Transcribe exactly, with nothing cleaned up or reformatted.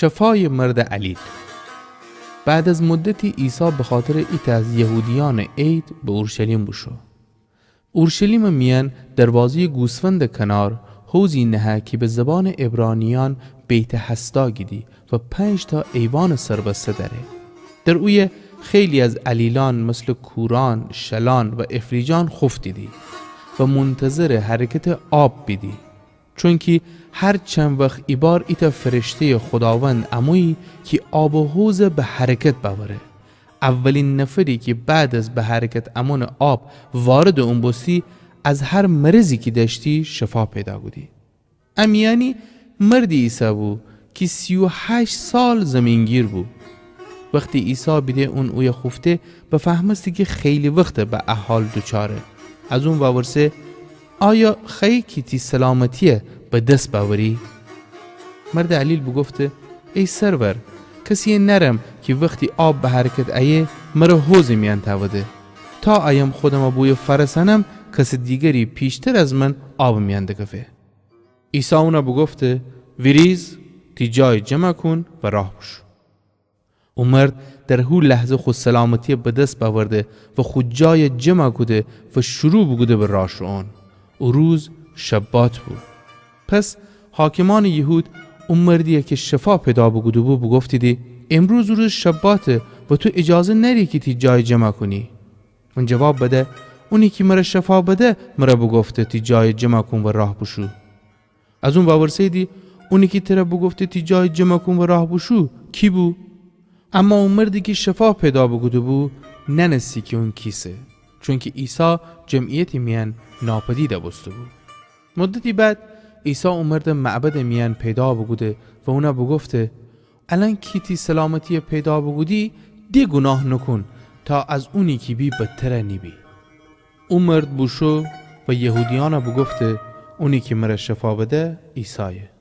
شفایٚ مردٚ علیل. بعد از مدتی عیسی بخاطرٚ ایتأ از یهودیأنٚ عید به اورشلیم بوشو. اورشلیمٚ میأن دروازه‌یٚ گوسفندٚ کنار حوضی نهه کی به زبانٚ عبرانیأن بیت‌حسدا گیدی و پنج‌تأ ایوانٚ سربسته دأره. در اویه خیلی از علیلأن مثلٚ کورأن، شلأن و افلیجأن خوفتیدی و منتظرٚ حرکتٚ آب بیدی. چونکی هر چند وخت ایبار ایتأ فرشته‌یٚ خوداوند امویی کی آبٚ حوض به حرکت بأوره. اولین نفری کی بعد از به حرکت امونٚ آب واردٚ اون بوستی، از هر مرضی کی دأشتی شفا پیدا کودی. ا میأنی مردی ایسه‌بو کی سی و هشت سال زیمین‌گیر بو. وختی عیسی بیده اون اویه خوفته، بفهمسته کی خیلی وخته به ا حال دوچاره. از اون وورسه، آیا خوأیی کی تی سلامتی‌یه به دس بأوری؟ مردٚ علیل بوگفته، ای سرور، کسی‌یه نأرم کی وختی آب به حرکت ایه، مر حوضٚ میأن تأوده. تا ایم خودمَ بویه فأرسأنم، کسٚ دیگری پیشتر از من آبٚ میأن دکفه. عیسی اونَ بوگفته، ویریز، تی جایَ جمع کون و راه بوشو. او مرد در هو لحظه خو سلامتی‌یَ به دس بأورده و خو جایَ جمع کوده و شروع بوکوده به راه شوئون. او روز شبات بو. پس حاکمأنٚ یهود او مردی‌یَ کی شفا پیدا بوکوده‌بو بوگفتیدی، امروز روز شباته و تو ایجازه نأری کی تی جایَ جمع کونی. اون جواب بده، اونی کی مرَ شفا بده، مرَ بوگفته تی جایَ جمع کون و راه بوشو. از اون وورسه‌ییدی، اونی کی ترَ بوگفته تی جایَ جمع کون و راه بوشو، کی بو؟ اما او مردی کی شفا پیدا بوکوده‌بو، نأنستی کی اون کیسه، چونکی عیسی جمعیتٚ میأن ناپدید بوسته‌بو. مدتی بعد، عیسی او مردَ معبدٚ میأن پیدا بوکوده و اونَ بوگفته، الأن کی تی سلامتی‌یَ پیدا بوکودی، ده گوناه نوکون، تا از اونی کی بی بدتر نیبی. او مرد بوشو و یهودیأنَ بوگفته، اونی کی مرَ شفا بده، عیسایه.